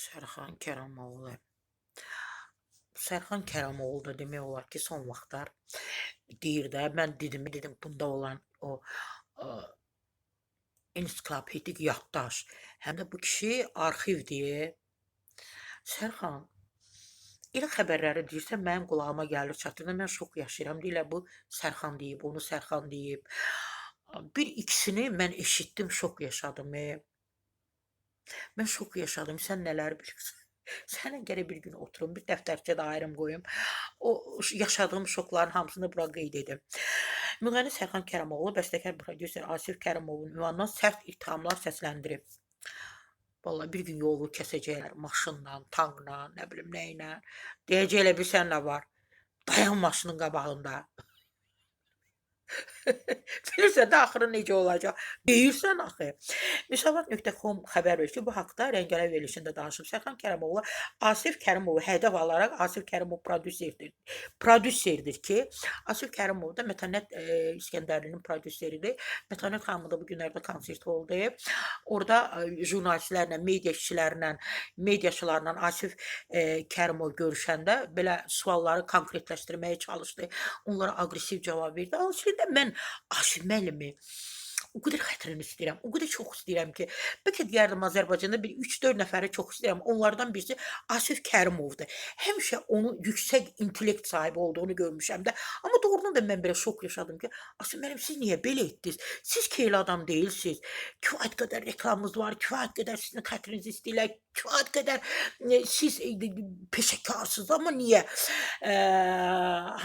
Sərxan Kəramoğlu. Sərxan Kəramoğlu da demək olar ki, son vaxtlar deyir də, mən dedim, bunda olan o ensiklopedik yaddaş, həm də bu kişi arxiv deyə. Sərxan, elə xəbərləri deyirsən, mənim qulağıma gəlir, çatır, mən şok yaşayıram. Deyirlər, bu Sərxan deyib, onu Sərxan deyib. Bir ikisini mən eşitdim, şok yaşadım. Mən şok yaşadım, sən nələr bilirsən? Sənə gərək bir gün oturum, bir dəftərçə də ayrım qoyum. O yaşadığım şokların hamısını bura qeyd edim. Müğənni Sərxan Kəramoğlu, bəstəkar prodüser Asif Kərimovun ünvanından sərt ittihamlar səsləndirib. Vallahi bir gün yolu kəsəcəklər maşınla, tankla, nə bilim nə ilə. Deyəcəklər bir sən nə var? Dayan maşının qabağında. Bilirsən də axırı necə olacaq? Deyirsən axı. Müsavat.com xəbər verir ki, bu haqda Rəngərəy verilişində danışıb. Sərxan Kəramoğlu Asif Kərimovu hədəf alaraq, Asif Kərimov prodüserdir. Prodüserdir ki, Asif Kərimov da Mətanət İskəndərlinin prodüseridir. Mətanət xanımın da bu günlərdə konserti oldu. Orada jurnalistlərlə, media işçilərlə, mediaçılarla Asif Kərimov görüşəndə belə sualları konkretləşdirməyə çalışdı. Onlara aqressiv cavab verdi. Əslində mən Asif müəllimi o qədər xətrini istəyirəm, o qədər çox istəyirəm ki, bəlkə deyərdim Azərbaycanda bir 3-4 nəfəri çox istəyirəm. Onlardan birisi Asif Kərimovdur. Həmişə onun yüksək intellekt sahibi olduğunu görmüşəm də. Amma doğrudan da mən belə şok yaşadım ki, Asif müəllim, siz niyə belə etdiniz? Siz ki elə adam deyilsiniz. Kifayət qədər reklamınız var, kifayət qədər sizin xətrinizi istəyirlər, kifayət qədər siz peşəkarsınız, amma niyə?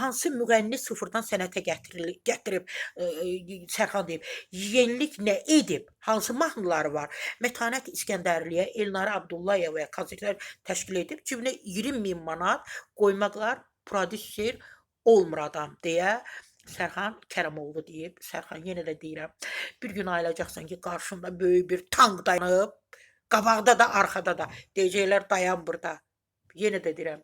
Hansı müğənni sıfırdan sənətə gətirib, Sərxan deyib, yenilik nə edib, hansı mahnıları var? Mətanət İskəndərliyə, Elnarə Abdullayevaya konsertlər təşkil edib, cibinə 20 min manat qoymaqlar prodüser olmur adam deyə Sərxan Kəramoğlu deyib. Sərxan, yenə də deyirəm, bir gün ayılacaqsan ki, qarşında böyük bir tank dayanıb, qabaqda da, arxada da. Deyəcəklər, dayan burada. Yenə də deyirəm.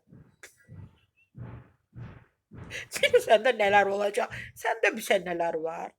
Bilirsən də nələr olacaq. Səndə bilsən nələr var.